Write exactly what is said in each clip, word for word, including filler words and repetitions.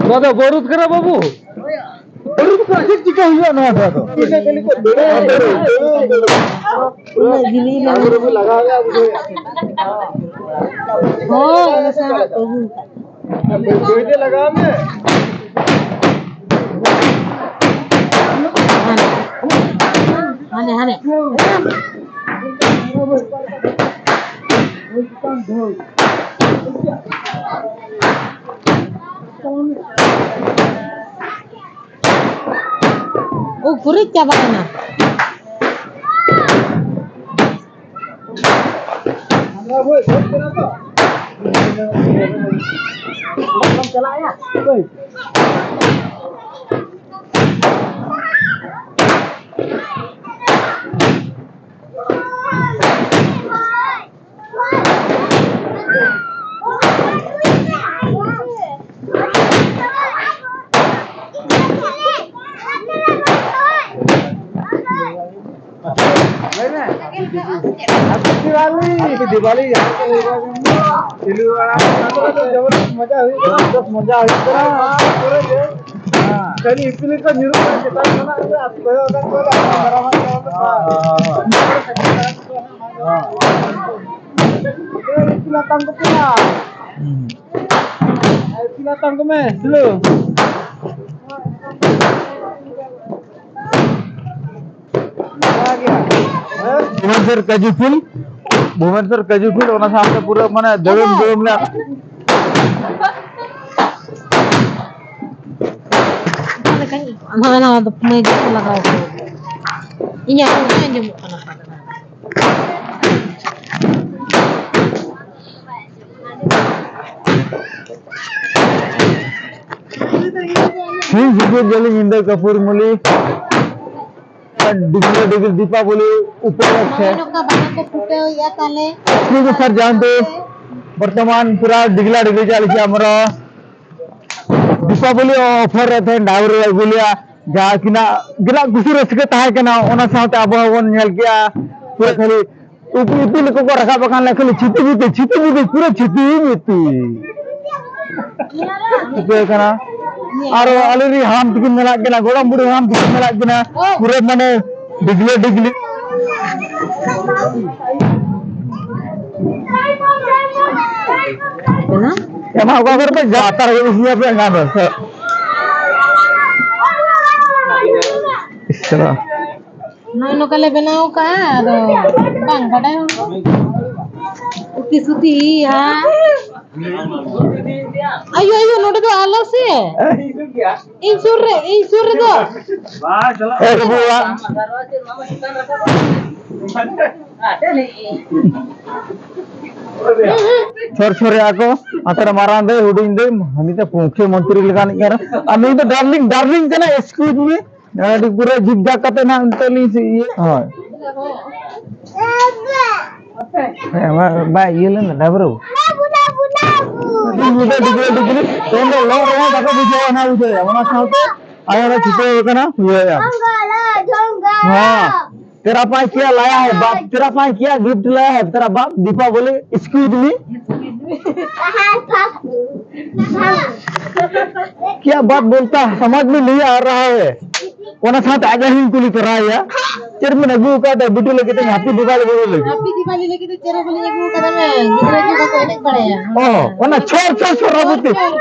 ᱱᱚᱣᱟ ᱫᱚ ᱵᱟᱹᱨᱩᱫ ᱠᱟᱱᱟ ᱵᱟᱹᱵᱩ᱾ ᱵᱟᱹᱨᱩᱫ ᱠᱚ ᱪᱮᱫ ᱪᱤᱠᱟᱹ ᱦᱩᱭᱩᱜᱼᱟ ᱱᱚᱣᱟ ᱫᱚ ᱟᱫᱚ? ᱩᱱᱟᱹᱜ ᱡᱤᱞᱤᱧ ᱨᱮ ᱦᱳᱭ, ᱚᱱᱟ ᱥᱟᱶ ᱟᱹᱜᱩ ᱠᱟᱜ᱾ ᱦᱟᱱᱮ, ᱦᱟᱱᱮ᱾ ᱳ, ᱜᱩᱨᱤᱡ ᱪᱟᱵᱟᱭᱮᱱᱟ᱾ Happy Diwali! Happy Diwali! ᱡᱟᱦᱟᱸ ᱠᱚ ᱦᱩᱭᱩᱜᱼᱟ, ᱡᱚᱵᱚᱨᱫᱚᱥ ᱢᱚᱡᱟ ᱦᱩᱭᱩᱜ ᱠᱟᱱᱟ᱾ ᱡᱚᱵᱚᱨᱫᱚᱥ ᱢᱚᱡᱟ ᱦᱩᱭᱩᱜ ᱠᱟᱱᱟ᱾ ᱦᱮᱸ᱾ ᱠᱷᱟᱹᱞᱤ ᱤᱯᱤᱞ ᱠᱚ ᱧᱩᱨᱩᱜ ᱠᱟᱱᱟ ᱪᱮᱛᱟᱱ ᱠᱷᱚᱱᱟᱜ, ᱟᱨ ᱠᱚᱭᱚᱜ ᱟᱠᱟᱫ ᱠᱚᱣᱟ ᱞᱮ, ᱟᱨ ᱢᱟᱨᱟᱝ ᱢᱟᱨᱟᱝ ᱠᱚ᱾ ᱦᱮᱸ᱾ ᱤᱯᱤᱞ ᱟᱛᱟᱝ ᱠᱚᱯᱮ ᱱᱟ᱾ ᱦᱩᱸ᱾ ᱤᱯᱤᱞ ᱟᱛᱟᱝ ᱠᱚᱢᱮ, ᱫᱩᱞᱩ᱾ ᱵᱷᱩᱵᱚᱱᱮᱥᱚᱨ ᱠᱟᱡᱩ ᱯᱷᱤᱞᱰ, ᱵᱷᱩᱵᱚᱱᱮᱥᱚᱨ ᱠᱟᱡᱩ ᱯᱷᱤᱞᱰ, ᱚᱱᱟ ᱥᱟᱶᱛᱮ ᱯᱩᱨᱟᱹ ᱢᱟᱱᱮ ᱫᱟᱹᱲᱟᱹᱢ ᱫᱟᱹᱲᱟᱹᱢ ᱞᱮ ᱚᱱᱟ ᱫᱚ ᱢᱟᱹᱭ ᱜᱮᱠᱚ ᱞᱟᱜᱟᱣ ᱠᱚᱣᱟ᱾ ᱤᱧᱟᱹᱜ ᱨᱚᱲ ᱵᱟᱝ ᱟᱸᱡᱚᱢᱚᱜ ᱠᱟᱱᱟ᱾ ᱥᱤᱧ ᱥᱤᱸᱫᱩᱨ ᱡᱟᱹᱞᱤ ᱧᱤᱫᱟᱹ ᱠᱟᱹᱯᱩᱨ ᱢᱩᱞᱤ᱾ ᱰᱤᱜᱽᱞᱟᱹ ᱰᱤᱜᱽᱞᱤ ᱫᱤᱯᱟᱵᱚᱞᱤ ᱩᱯᱚᱞᱚᱠᱠᱷᱮ ᱱᱚᱝᱠᱟ ᱵᱟᱦᱟ ᱠᱚ ᱯᱷᱩᱴᱟᱹᱣᱮᱜᱼᱟ ᱛᱟᱞᱮ᱾ ᱥᱩᱫᱷᱩ ᱥᱟᱨ ᱡᱟᱦᱟᱸ ᱫᱚ ᱵᱚᱨᱛᱚᱢᱟᱱ ᱯᱩᱨᱟ ᱰᱤᱜᱽᱞᱟ ᱰᱤᱜᱽᱞᱤ ᱪᱟᱞ ᱜᱮᱭᱟ ᱟᱢᱨᱚ᱾ ᱫᱤᱯᱟᱵᱚᱞᱤ ᱚᱯᱷᱟᱨ ᱨᱮ ᱛᱮᱦᱮᱧ ᱰᱟᱭᱵᱚᱨ ᱮ ᱟᱹᱜᱩ ᱞᱮᱭᱟ, ᱡᱟᱦᱟᱸ ᱟᱹᱠᱤᱱᱟᱜ ᱜᱮᱱᱟᱜ ᱠᱩᱥᱤ ᱨᱟᱹᱥᱠᱟᱹ ᱛᱟᱦᱮᱸ ᱠᱟᱱᱟ, ᱚᱱᱟ ᱥᱟᱶᱛᱮ ᱟᱵᱚ ᱦᱚᱸᱵᱚᱱ ᱧᱮᱞ ᱠᱮᱜᱼᱟ ᱯᱩᱨᱟᱹ ᱠᱷᱟᱹᱞᱤ ᱩᱯᱤ ᱩᱯᱤ ᱞᱮᱠᱟ ᱠᱚ ᱨᱟᱠᱟᱵ ᱟᱠᱟᱱ ᱞᱮᱠᱷᱟᱱ ᱪᱷᱤᱛᱤ ᱵᱤᱛᱤ, ᱪᱷᱤᱛᱤ ᱵᱤᱛᱤ, ᱯᱩᱨᱟᱹ ᱪᱷᱤᱛᱤ ᱵᱤᱛᱤ᱾ ᱪᱤᱠᱟᱹ ᱠᱟᱱᱟ? ᱟᱨᱚ ᱟᱞᱮ ᱨᱤᱱ ᱦᱟᱲᱟᱢ ᱛᱟᱹᱠᱤᱱ ᱢᱮᱱᱟᱜ ᱠᱤᱱᱟ, ᱜᱚᱲᱚᱢ ᱵᱩᱲᱦᱤ ᱦᱟᱲᱟᱢ ᱛᱟᱹᱠᱤᱱ ᱢᱮᱱᱟᱜ ᱠᱤᱱᱟ, ᱯᱩᱨᱟᱹ ᱢᱟᱱᱮ ᱰᱤᱜᱽᱞᱟᱹ ᱰᱤᱜᱽᱞᱤ᱾ ᱮᱢᱟ ᱚᱠᱟ ᱠᱚᱨᱮ ᱯᱮ ᱡᱟᱛᱟᱨ ᱦᱩᱭᱩᱜ ᱜᱮᱭᱟ ᱯᱮ ᱮᱱᱠᱷᱟᱱ ᱫᱚ᱾ ᱤᱥ ᱥᱟᱞᱟ᱾ ᱱᱚᱜᱼᱚᱭ ᱱᱚᱝᱠᱟ ᱞᱮ ᱵᱮᱱᱟᱣ ᱠᱟᱜᱼᱟ, ᱟᱫᱚ ᱵᱟᱝ ᱵᱟᱰᱟᱭ ᱦᱚᱲ ᱠᱚ᱾ ᱩᱛᱤ ᱥᱩᱛᱤ ᱦᱟ᱾ ᱟᱭᱳ, ᱟᱭᱳ, ᱱᱚᱰᱮ ᱫᱚ ᱟᱞᱚ ᱥᱮ᱾ ᱤᱧ ᱥᱩᱨ ᱨᱮ, ᱤᱧ ᱥᱩᱨ ᱨᱮᱫᱚ᱾ ᱮ ᱵᱟᱵᱩᱣᱟᱜ᱾ ᱪᱷᱚᱨ ᱪᱷᱚᱨᱮ ᱟᱠᱚ, ᱟᱛᱮ ᱨᱮ ᱢᱟᱨᱟᱝ ᱫᱟᱹᱭ, ᱦᱩᱰᱤᱧ ᱫᱟᱹᱭ, ᱦᱟᱹᱱᱤ ᱫᱚ ᱢᱩᱠᱷᱭᱟᱹ ᱢᱚᱱᱛᱨᱤ ᱞᱮᱠᱟᱱᱤᱡ ᱠᱟᱱᱟ᱾ ᱟᱨ ᱱᱩᱭ ᱫᱚ darling, darling ᱠᱟᱱᱟᱭ, excuse me᱾ ᱟᱹᱰᱤ ᱯᱩᱨᱟᱹ ᱡᱤᱜᱽ ᱡᱟᱜᱽ ᱠᱟᱛᱮ ᱱᱟᱦᱟᱜ ᱱᱤᱛᱚᱜ ᱞᱤᱧ ᱥᱤ-, ᱤᱭᱟᱹ, ᱦᱳᱭ᱾ ᱦᱮᱸ, ᱵᱟ-, ᱵᱟᱭ ᱤᱭᱟᱹ ᱞᱮᱱᱟ, driver ᱵᱟᱹᱵᱩ᱾ ᱧᱤᱫᱟᱹ ᱰᱤᱜᱽᱞᱟᱹ ᱰᱤᱜᱽᱞᱟᱹ, ᱛᱮᱦᱮᱧ ᱫᱚ ᱞᱚᱜ ᱨᱮᱦᱚᱸ ᱵᱟᱠᱚ ᱵᱩᱡᱷᱟᱹᱣᱟ, ᱚᱱᱟ ᱵᱩᱡᱷᱟᱹᱣ᱾ ᱚᱱᱟ ᱥᱟᱶᱛᱮ ᱟᱭᱳ ᱦᱚᱸ ᱪᱷᱩᱴᱟᱹᱣ ᱟᱠᱟᱱᱟ, ᱵᱩᱡᱷᱟᱹᱣ᱾ ᱦᱮᱸ, तेरा पाँच क्या लाया है बाप, तेरा पाँच क्या गिफ्ट लाया है तेरा बाप दीपावली, excuse me। क्या बात बोलता है, समझ में नहीं आ रहा है। ᱚᱱᱟ ᱥᱟᱶᱛᱮ ᱟᱡ ᱦᱚᱸᱧ ᱠᱩᱞᱤ ᱛᱚᱨᱟᱭᱮᱭᱟ, ᱪᱮᱫ ᱵᱤᱱ ᱟᱹᱜᱩ ᱟᱠᱟᱫᱟ ᱵᱤᱴᱩ ᱞᱟᱹᱜᱤᱫ ᱛᱮ, ᱦᱮᱯᱤ ᱫᱤᱣᱟᱞᱤ ᱵᱤᱴᱩ ᱞᱟᱹᱜᱤᱫ᱾ ᱦᱮᱯᱤ ᱫᱤᱣᱟᱞᱤ ᱞᱟᱹᱜᱤᱫ ᱫᱚ ᱪᱮᱫ ᱦᱚᱸ ᱵᱟᱹᱞᱤᱧ ᱟᱹᱜᱩ ᱟᱠᱟᱫᱟ ᱢᱮ, ᱜᱤᱫᱽᱨᱟᱹ ᱠᱚ ᱵᱟᱠᱚ ᱮᱱᱮᱡ ᱵᱟᱲᱟᱭᱟ᱾ ᱚ, ᱚᱱᱟ ᱪᱷᱚᱨ ᱪᱷᱚᱨ ᱥᱚᱨᱟᱵᱚᱛᱤ,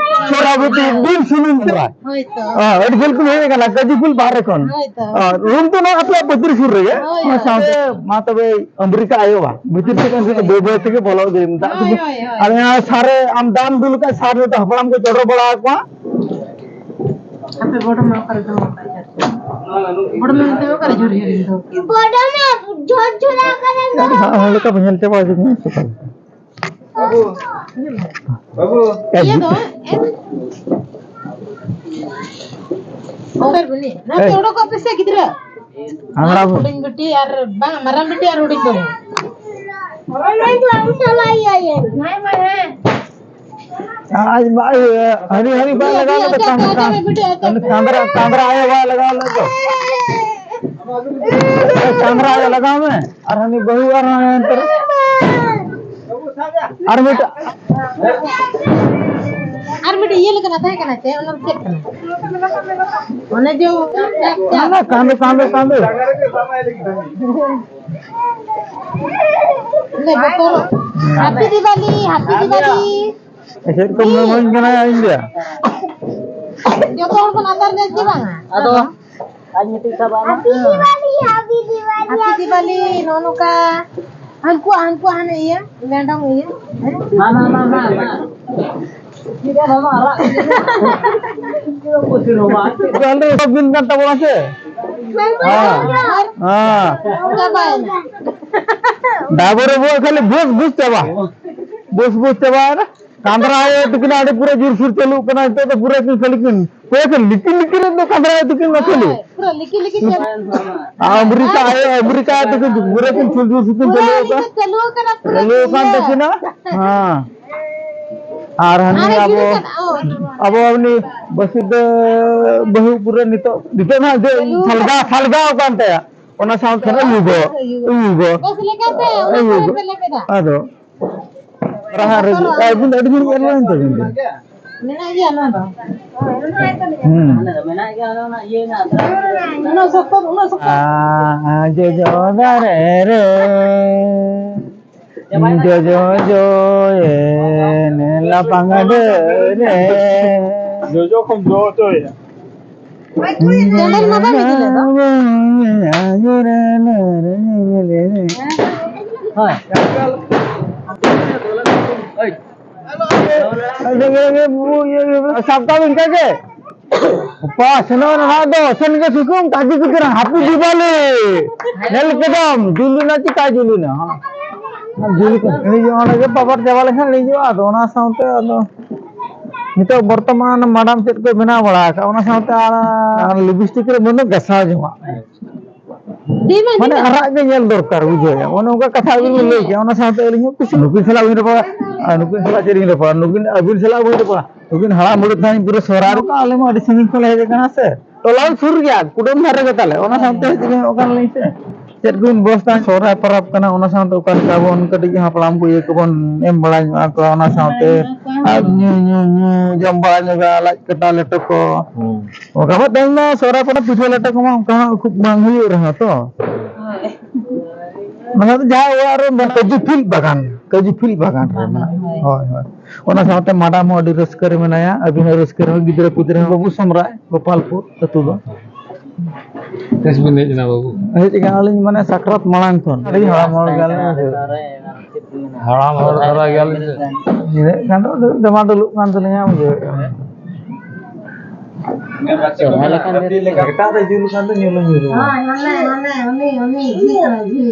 ᱥᱚᱨᱟᱵᱚᱛᱤ ᱵᱤᱱ ᱥᱩᱱᱩᱢ ᱠᱚᱨᱟ᱾ ᱦᱳᱭ ᱛᱚ᱾ ᱚ, ᱟᱹᱰᱤ ᱡᱷᱟᱹᱞ ᱠᱷᱚᱱ ᱦᱮᱡ ᱟᱠᱟᱱᱟ, ᱠᱟᱡᱤᱯᱩᱨ ᱵᱟᱦᱨᱮ ᱠᱷᱚᱱ᱾ ᱦᱳᱭ ᱛᱚ᱾ ᱚ, ᱨᱩᱢ ᱫᱚ ᱱᱚᱣᱟ ᱟᱯᱮᱭᱟᱜ ᱵᱟᱹᱛᱨᱤ ᱥᱩᱨ ᱨᱮᱜᱮ᱾ ᱦᱳᱭ, ᱚᱱᱟ ᱦᱳᱭ᱾ ᱥᱟᱶᱛᱮ ᱢᱟ ᱛᱚᱵᱮ ᱟᱢᱨᱤᱠᱟ ᱟᱭᱳ ᱵᱟ, ᱵᱷᱤᱛᱤᱨ ᱥᱮᱫ ᱠᱷᱚᱱ ᱵᱟᱹᱭ ᱵᱟᱹᱭ ᱛᱮᱜᱮ ᱵᱚᱞᱚ ᱤᱫᱤ ᱢᱮ᱾ ᱫᱟᱜ ᱦᱳᱭ, ᱫᱩᱞ-, ᱦᱳᱭ, ᱦᱳᱭ᱾ ᱟᱨ ᱚᱱᱟ ᱥᱟᱨᱮ ᱟᱢ ᱫᱟᱜ ᱮᱢ ᱫᱩᱞ ᱟᱠᱟᱫ ᱥᱟᱨ ᱱᱤᱛᱚᱜ ᱦᱟᱯᱲᱟᱢ ᱠᱚ ᱪᱚᱰᱚᱨ ᱵᱟᱲᱟ ᱟᱠᱚᱣᱟ᱾ ᱟᱯᱮ ᱵᱚᱰᱚ ᱢᱟ ᱚᱠᱟᱨᱮ ᱫᱚᱦᱚ ᱠᱟᱜᱼᱟ? ᱵᱚᱰᱚ ᱢᱟ ᱱᱚᱛᱮ ᱚᱠᱟᱨᱮ ᱡᱷᱩᱨ ᱡᱷᱩᱨ ᱫᱚᱦᱚ ᱠᱟᱜᱼᱟ? ᱵᱚᱰᱚ ᱢᱟ ᱡᱷᱚᱨ ᱡᱷᱚᱨ ᱟᱠᱟᱱᱟ ᱫᱚ᱾ ᱟᱨ ᱦᱚᱸ ᱞᱮᱠᱟ ᱵᱚᱱ ᱧᱮᱞ ᱪᱟᱵᱟ ᱤᱫᱤ ᱠᱚᱣᱟ ᱥᱮ ᱵᱟᱝ? ᱵᱟᱹᱵᱩ, ᱵᱟᱹᱵᱩ᱾ ᱤᱭᱟᱹ ᱫᱚ, ᱮ? ᱚᱠᱟᱨᱮ ᱵᱚᱞᱮ? ᱱᱚᱛᱮ ᱮᱭ᱾ ᱚᱰᱚᱠᱚᱜ ᱯᱮᱥᱮ ᱜᱤᱫᱽᱨᱟᱹ᱾ ᱟᱢᱲᱟ ᱵᱚ- ᱦᱩᱰᱤᱧ ᱵᱤᱴᱤ ᱟᱨ ᱵᱟᱝ, ᱢᱟᱨᱟᱝ ᱵᱤᱴᱤ ᱟᱨ ᱦᱩᱰᱤᱧ ᱵᱟᱹᱵᱩ᱾ ᱚᱱᱟ ᱫᱚ ᱟᱢ ᱥᱟᱞᱟᱜ ᱤᱭᱟᱹ ᱤᱭᱟᱹ᱾ ᱦᱮᱸ, ᱢᱟ, ᱦᱮᱸ᱾ ᱟᱡ ᱵᱟᱭ, ᱦᱟᱹᱱᱤ, ᱦᱟᱹᱱᱤ ᱵᱟᱭ ᱞᱟᱜᱟᱣ ᱞᱮᱫᱟ, ᱟᱪᱪᱷᱟ, ᱟᱪᱪᱷᱟ, ᱠᱟᱸᱫᱽᱨᱟ, ᱟᱪᱪᱷᱟ, ᱵᱤᱴᱤ, ᱟᱪᱪᱷᱟ, ᱟᱪᱪᱷᱟ᱾ ᱠᱟᱸᱫᱽᱨᱟ, ᱠᱟᱸᱫᱽᱨᱟ ᱟᱭᱳ ᱵᱟᱭ ᱞᱟᱜᱟᱣ ᱞᱮᱫᱟ ᱛᱚ᱾ ᱪᱟᱸᱫᱽᱨᱟ ᱞᱟᱜᱟᱣ ᱢᱮ᱾ ᱟᱨ ᱦᱟᱹᱱᱤ ᱵᱟᱹᱦᱩ ᱟᱨ ᱦᱟᱱᱮ ᱚᱱᱛᱮ ᱨᱮ᱾ ᱟᱨ ᱢᱤᱫᱴᱟᱜ᱾ ᱟᱨ ᱢᱤᱫᱴᱮᱡ ᱤᱭᱟᱹ ᱞᱮᱠᱟᱱᱟᱜ ᱛᱟᱦᱮᱸ ᱠᱟᱱᱟ ᱪᱮ? ᱚᱱᱟ ᱫᱚ ᱪᱮᱫ ᱠᱟᱱᱟ? ᱚᱱᱮ ᱡᱮ ᱚᱱᱟ ᱠᱟᱸᱫᱚ, ᱠᱟᱸᱫᱚ, ᱠᱟᱸᱫᱚ᱾ ᱞᱮ ᱵᱚᱛᱚᱨᱚᱜ᱾ Happy Diwali, Happy Diwali᱾ ᱪᱮᱫ ᱠᱚᱢ ᱢᱮᱱᱟᱹᱧ ᱠᱟᱱᱟ ᱤᱧ ᱫᱚ? ᱡᱚᱛᱚ ᱦᱚᱲ ᱵᱚᱱ ᱟᱛᱟᱨ ᱧᱚᱜ ᱪᱮ ᱵᱟᱝᱟ? ᱟᱫᱚ ᱟᱡ ᱢᱤᱫᱴᱤᱡ ᱥᱟᱵ ᱟᱢ᱾ Happy Diwali, Happy Diwali, Happy Diwali, ᱱᱚᱜᱼᱚ ᱱᱚᱝᱠᱟ᱾ ᱦᱟᱱᱠᱩᱣᱟᱜ, ᱦᱟᱱᱠᱩᱣᱟᱜ ᱦᱟᱱᱮ ᱤᱭᱟᱹ, ᱞᱮᱸᱰᱚᱝ ᱤᱭᱟᱹ᱾ ᱦᱮᱸ? ᱢᱟ, ᱢᱟ, ᱢᱟ, ᱢᱟ, ᱢᱟ᱾ ᱪᱮᱫ ᱠᱟᱱᱟ ᱱᱚᱣᱟ ᱟᱨᱟᱜ? ᱪᱮᱫ ᱠᱟᱱᱟ ᱯᱩᱥᱤ ᱱᱚᱣᱟ? ᱟᱞᱮ ᱥᱚᱵ ᱫᱤᱱ ᱠᱟᱱ ᱛᱟᱵᱚᱱᱟ ᱥᱮ? ᱦᱮᱸ᱾ ᱟᱨ ᱦᱮᱸ᱾ ᱪᱟᱵᱟᱭᱮᱱᱟ᱾ ᱰᱟᱵᱚᱨ ᱵᱚ ᱠᱷᱟᱹᱞᱤ ᱵᱩᱥ ᱵᱩᱥ ᱪᱟᱵᱟ᱾ ᱵᱩᱥ ᱵᱩᱥ ᱪᱟᱵᱟᱭᱮᱱᱟ᱾ ᱠᱟᱸᱫᱽᱨᱟ ᱟᱭᱳ ᱛᱤᱠᱤᱱ ᱟᱹᱰᱤ ᱯᱩᱨᱟᱹ ᱡᱳᱨᱥᱳᱨ ᱪᱟᱹᱞᱩᱜ ᱠᱟᱱᱟ, ᱱᱤᱛᱚᱜ ᱫᱚ ᱯᱩᱨᱟᱹ ᱠᱤᱱ ᱠᱷᱟᱹᱞᱤ ᱠᱤᱱ, ᱯᱩᱨᱟᱹ ᱠᱤᱱ ᱞᱤᱠᱤᱨ ᱞᱤᱠᱤᱨ ᱨᱮ ᱫᱚ ᱠᱟᱸᱫᱽᱨᱟ ᱟᱭᱳ ᱛᱤᱠᱤᱱ ᱢᱟ ᱠᱷᱟᱹᱞᱤ᱾ ᱦᱳᱭ, ᱯᱩᱨᱟᱹ ᱞᱤᱠᱤᱨ ᱞᱤᱠᱤᱨ ᱪᱟᱹᱞᱩ᱾ ᱟᱢᱮᱨᱤᱠᱟ ᱟᱭᱳ, ᱟᱢᱮᱨᱤᱠᱟ ᱟᱭᱳ ᱛᱤᱠᱤᱱ ᱯᱩᱨᱟᱹ ᱠᱤᱱ ᱪᱩᱞ ᱡᱳᱨᱥᱳᱨ ᱠᱤᱱ ᱯᱩᱨᱟᱹ ᱪᱟᱹᱞᱩ ᱟᱠᱟᱫᱟ᱾ ᱤᱭᱟᱹ ᱪᱟᱹᱞᱩ ᱟᱠᱟᱱᱟ ᱯᱩᱨᱟᱹ ᱪᱟᱹᱞᱩ ᱟᱠᱟᱱ ᱤᱭᱟᱹ᱾ ᱛᱟᱹᱠᱤᱱᱟ᱾ ᱦᱮᱸ᱾ ᱟᱨ ᱦᱟᱹᱱᱤ ᱟᱨ ᱟᱵᱚ, ᱤᱭᱟᱹ ᱠᱟᱱᱟ, ᱚ᱾ ᱟᱵᱚ ᱩᱱᱤ ᱵᱟᱹᱥᱩᱫ ᱵᱟᱹᱦᱩ ᱯᱩᱨᱟᱹ ᱱᱤᱛᱚᱜ, ᱱᱤᱛᱚᱜ ᱱᱟᱦᱟᱜ ᱡᱮ ᱪᱟᱹᱞᱩ ᱥᱟᱞᱜᱟ, ᱥᱟᱞᱜᱟᱣ ᱟᱠᱟᱱ ᱛᱟᱭᱟ᱾ ᱚᱱᱟ ᱥᱟᱶᱛᱮ ᱟᱹᱭᱩᱵᱚᱜ, ᱟᱹᱭᱩᱵᱚᱜ, ᱵᱮᱥ ᱞᱮᱠᱟᱛᱮ ᱚᱱᱟ ᱟᱹᱭᱩᱵᱚᱜ᱾ ᱠᱚᱨᱮ ᱯᱮ ᱞᱮᱵᱮᱫᱟ᱾ ᱟᱫᱚ ᱨᱟᱦᱟ ᱨᱮ ᱟᱹᱵᱤᱱ ᱫᱚ ᱟᱹᱰᱤ ᱫᱤᱱ ᱜᱮ ᱮᱞ ᱵᱟᱝ ᱛᱟᱹᱵᱤᱱ ᱫᱚ᱾ ᱢᱮᱱᱟᱜ ᱜᱮᱭᱟ ᱱᱚᱣᱟ ᱫᱚ᱾ ᱦᱩᱸ᱾ ᱢᱮᱱᱟᱜ ᱜᱮᱭᱟ ᱚᱱᱟ, ᱚᱱᱟ ᱤᱭᱟᱹ ᱦᱮᱱᱟᱜ ᱫᱚ᱾ ᱩᱱᱟᱹᱜ ᱥᱚᱠᱛᱚ, ᱩᱱᱟᱹᱜ ᱥᱚᱠᱛᱚ᱾ ᱟ, ᱡᱚᱡᱚ ᱫᱟᱨᱮ ᱨᱮ, ᱡᱚᱡᱚ ᱡᱚᱭᱮᱱ ᱞᱟᱯᱟᱝ ᱰᱟᱹᱨ ᱨᱮ᱾ ᱡᱚᱡᱚ ᱠᱷᱚᱱ ᱡᱚ ᱦᱚᱪᱚᱭᱮᱱᱟ᱾ ᱪᱮᱱᱮᱞ ᱢᱟ ᱵᱟᱝ ᱤᱫᱤ ᱞᱮᱫ ᱫᱚ᱾ ᱦᱳᱭ᱾ ᱥᱟᱵ ᱠᱟᱜ ᱵᱤᱱ ᱤᱱᱠᱟ ᱜᱮ᱾ ᱚᱠᱟ ᱥᱮᱱᱚᱜ ᱨᱮᱱᱟᱜ ᱫᱚ ᱥᱮᱱ ᱜᱮ ᱥᱩᱠᱩᱢ ᱠᱟᱡᱩ ᱠᱩᱠᱩᱨᱟᱝ Happy Diwali᱾ ᱧᱮᱞ ᱠᱮᱫᱟᱢ ᱡᱩᱞᱩᱱᱟ ᱪᱤᱠᱟ ᱡᱩᱞᱩᱱᱟ? ᱡᱩᱞᱩ ᱠᱚ ᱤᱲᱤᱡᱚᱜᱼᱟ, ᱚᱸᱰᱮ ᱜᱮ ᱯᱟᱣᱟᱨ ᱪᱟᱵᱟ ᱞᱮᱠᱷᱟᱱ ᱤᱲᱤᱡᱚᱜᱼᱟ᱾ ᱟᱫᱚ ᱚᱱᱟ ᱥᱟᱶᱛᱮ ᱟᱫᱚ ᱱᱤᱛᱚᱜ ᱵᱚᱨᱛᱚᱢᱟᱱ ᱢᱟᱰᱟᱢ ᱪᱮᱫ ᱠᱚ ᱵᱮᱱᱟᱣ ᱵᱟᱲᱟ ᱟᱠᱟᱫ, ᱚᱱᱟ ᱥᱟᱶᱛᱮ ᱟᱨ, ᱟᱨ ᱞᱤᱯᱤᱥᱴᱤᱠ ᱨᱮ ᱢᱟᱱᱮ ᱜᱟᱥᱟᱣ ᱡᱚᱝᱟᱜ᱾ ᱫᱤᱱ ᱢᱟ ᱢᱟᱱᱮ ᱫᱤᱱ᱾ ᱟᱨᱟᱜ ᱜᱮ ᱧᱮᱞ ᱫᱚᱨᱠᱟᱨ, ᱵᱩᱡᱷᱟᱹᱣ᱾ ᱚᱱᱮ ᱚᱱᱠᱟ ᱠᱟᱛᱷᱟ ᱟᱹᱵᱤᱱ ᱵᱤᱱ ᱞᱟᱹᱭ ᱠᱮᱜᱼᱟ, ᱚᱱᱟ ᱥᱟᱶᱛᱮ ᱟᱹᱞᱤᱧ ᱦᱚᱸ ᱠᱩᱥᱤ᱾ ᱱᱩᱠᱤᱱ ᱥᱟᱞᱟᱜ ᱵᱤᱱ ᱨᱚᱯᱚᱲᱟ, ᱟᱨ ᱱᱩᱠᱤᱱ ᱥᱟᱞᱟᱜ ᱪᱮᱫ ᱞᱤᱧ ᱨᱚᱯᱚᱲᱟ? ᱱᱩᱠᱤᱱ, ᱟᱹᱵᱤᱱ ᱥᱟᱞᱟᱜ ᱵᱤᱱ ᱨᱚᱯᱚᱲᱟ, ᱱᱩᱠᱤᱱ ᱦᱟᱲᱟᱢ ᱵᱩᱲᱦᱤ ᱛᱟᱦᱮᱸ ᱯᱩᱨᱟᱹ ᱥᱚᱦᱨᱟᱭ ᱨᱚᱠᱟ, ᱟᱞᱮ ᱢᱟ ᱟᱹᱰᱤ ᱥᱟᱺᱜᱤᱧ ᱠᱷᱚᱱ ᱞᱮ ᱦᱮᱡ ᱟᱠᱟᱱᱟ ᱥᱮ᱾ ᱴᱚᱞᱟ ᱥᱩᱨ ᱜᱮᱭᱟ, ᱠᱩᱰᱟᱹᱢ ᱫᱷᱟᱨᱮ ᱜᱮ ᱛᱟᱞᱮ᱾ ᱚᱱᱟ ᱥᱟᱶᱛᱮ ᱦᱮᱡ ᱞᱮᱱ ᱚᱠᱟ ᱞᱤᱧ ᱥᱮ ᱪᱮᱫ ᱠᱚᱵᱤᱱ ᱵᱮᱵᱚᱥᱛᱷᱟ? ᱥᱚᱦᱨᱟᱭ ᱯᱚᱨᱚᱵᱽ ᱠᱟᱱᱟ, ᱚᱱᱟ ᱥᱟᱶᱛᱮ ᱚᱠᱟ ᱞᱮᱠᱟ ᱵᱚᱱ ᱠᱟᱹᱴᱤᱡ ᱦᱟᱯᱲᱟᱢ ᱠᱚ ᱤᱭᱟᱹ ᱠᱚᱵᱚᱱ ᱮᱢ ᱵᱟᱲᱟ ᱧᱚᱜ ᱟᱠᱚᱣᱟ, ᱚᱱᱟ ᱥᱟᱶᱛᱮ ᱟᱨ ᱧᱩ, ᱧᱩ, ᱧᱩ, ᱡᱚᱢ ᱵᱟᱲᱟ ᱧᱚᱜᱟ, ᱞᱟᱡ ᱠᱟᱴᱟ ᱞᱮᱴᱚ ᱠᱚ᱾ ᱦᱩᱸ᱾ ᱚᱱᱠᱟ ᱢᱟ ᱛᱮᱦᱮᱧ ᱢᱟ ᱥᱚᱦᱨᱟᱭ ᱯᱚᱨᱚᱵᱽ ᱯᱤᱴᱷᱟᱹ ᱞᱮᱴᱚ ᱠᱚᱢᱟ ᱚᱱᱠᱟ ᱦᱚᱸ ᱠᱷᱩᱵ ᱵᱟᱝ ᱦᱩᱭᱩᱜ ᱨᱮᱦᱚᱸ ᱛᱚ᱾ ᱚᱱᱟ ᱫᱚ ᱡᱟᱦᱟᱸ ᱚᱲᱟᱜ ᱨᱮ ᱢᱮᱱᱟᱜ ᱠᱟᱹᱡᱩ ᱯᱷᱤᱞ ᱵᱟᱜᱟᱱ, ᱠᱟᱹᱡᱩ ᱯᱷᱤᱞ ᱵᱟᱜᱟᱱ ᱨᱮ ᱢᱮᱱᱟᱜᱼᱟ᱾ ᱦᱳᱭ᱾ ᱦᱳᱭ, ᱦᱳᱭ᱾ ᱚᱱᱟ ᱥᱟᱶᱛᱮ ᱢᱟᱰᱟᱢ ᱦᱚᱸ ᱟᱹᱰᱤ ᱨᱟᱹᱥᱠᱟᱹ ᱨᱮ ᱢᱮᱱᱟᱭᱟ, ᱟᱹᱵᱤᱱ ᱦᱚᱸ ᱨᱟᱹᱥᱠᱟᱹ ᱨᱮ, ᱵᱟᱹᱵᱩ ᱥᱚᱢᱨᱟᱭ, ᱜᱳᱯᱟᱞᱯᱩᱨ ᱟᱹᱛᱩ ᱫᱚ᱾ ᱛᱤᱥ ᱵᱤᱱ ᱦᱮᱡ ᱮᱱᱟ ᱵᱟᱹᱵᱩ? ᱦᱮᱡ ᱟᱠᱟᱱᱟᱞᱤᱧ ᱢᱟᱱᱮ ᱥᱟᱠᱨᱟᱛ ᱢᱟᱲᱟᱝ ᱠᱷᱚᱱ᱾ ᱟᱹᱰᱤ ᱦᱟᱲᱟᱢ ᱦᱚᱲ ᱜᱮᱭᱟᱞᱤᱧ᱾ ᱦᱟᱲᱟᱢ ᱦᱚᱲ ᱫᱷᱟᱨᱟ ᱜᱮᱭᱟᱞᱤᱧ ᱥᱮ? ᱤᱱᱟᱹᱜ ᱜᱟᱱ ᱫᱚ ᱰᱮᱢᱟ ᱰᱚᱞᱩᱜ ᱠᱟᱱ ᱛᱟᱹᱞᱤᱧᱟ, ᱵᱩᱡᱷᱟᱹᱣᱮᱫ ᱠᱟᱱᱟ᱾ ᱥᱚᱨᱦᱟᱭ ᱞᱮᱠᱷᱟᱱ ᱫᱚ ᱮᱴᱟᱜ ᱨᱮ ᱡᱩᱞ ᱠᱟᱱ ᱫᱚ ᱧᱩᱞ ᱦᱚᱸ ᱧᱩᱞᱩᱜᱼᱟ᱾ ᱦᱳᱭ, ᱢᱟᱱᱮ, ᱢᱟᱱᱮ, ᱩᱱᱤ, ᱩᱱᱤ ᱡᱷᱤ ᱠᱟᱱᱟᱭ, ᱡᱷᱤ᱾